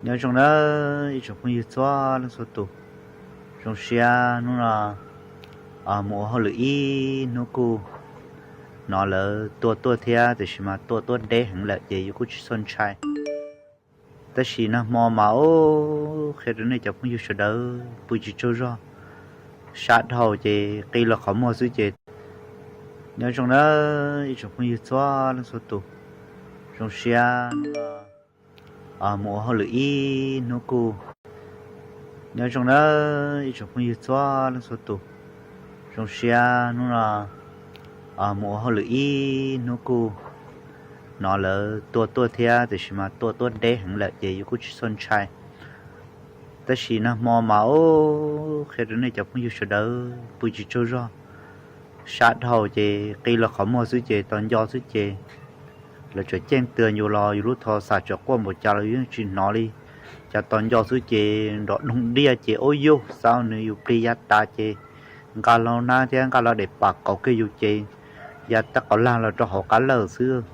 Nyob zoo nawb ib tsoom phooj ywg txhua leej txhua tus. Zoo siab hnub no mus ua hauj lwm ib hnub kuj hnov lawv tua tuaj thiab, tiam sis mas tua tuaj deb heev lawm ces yus kuj tsis txhob ntshai. Tab sis nag hmo mas ub, qhia rau nej cov phooj ywg sawv daws pw tsis tsaug zog, sab dhau ces qi los qhov muag xwb ces. Nyob zoo nawb ib tsoom phooj ywg txhua leej txhua tus. Zoo siab hnub no mus ua hauj lwm ib hnub kuj. Nyob zoo nawb ib tsoom phooj ywg txhua leej txhua tus. Zoo siab hnub no mus ua hauj lwm ib hnub kuj hnov lawv tua tuaj thiab, tiam sis mas tua tuaj deb heev lawm ces yus kuj tsis txhob ntshai. Tab sis nag hmo mas ub, qhia rau nej cov phooj ywg sawv daws pw tsis tsaug zog, sab dhau ces qi los qhov muag xwb ces tos nco xwb ces. Lawv tseem ceeb twg yus los yus lub thos xam tseem quaj npaum cas los yus yeej tsis hnov li. Cas tos nco xwb ces nrov doog diaj ces ub yug xav nws yus plig ya tas ces nqa hlo nab thiab nqa hlo daim pam kauv kiag yus ces ya tawm qhov lag los rau hauv qab lawm xwb.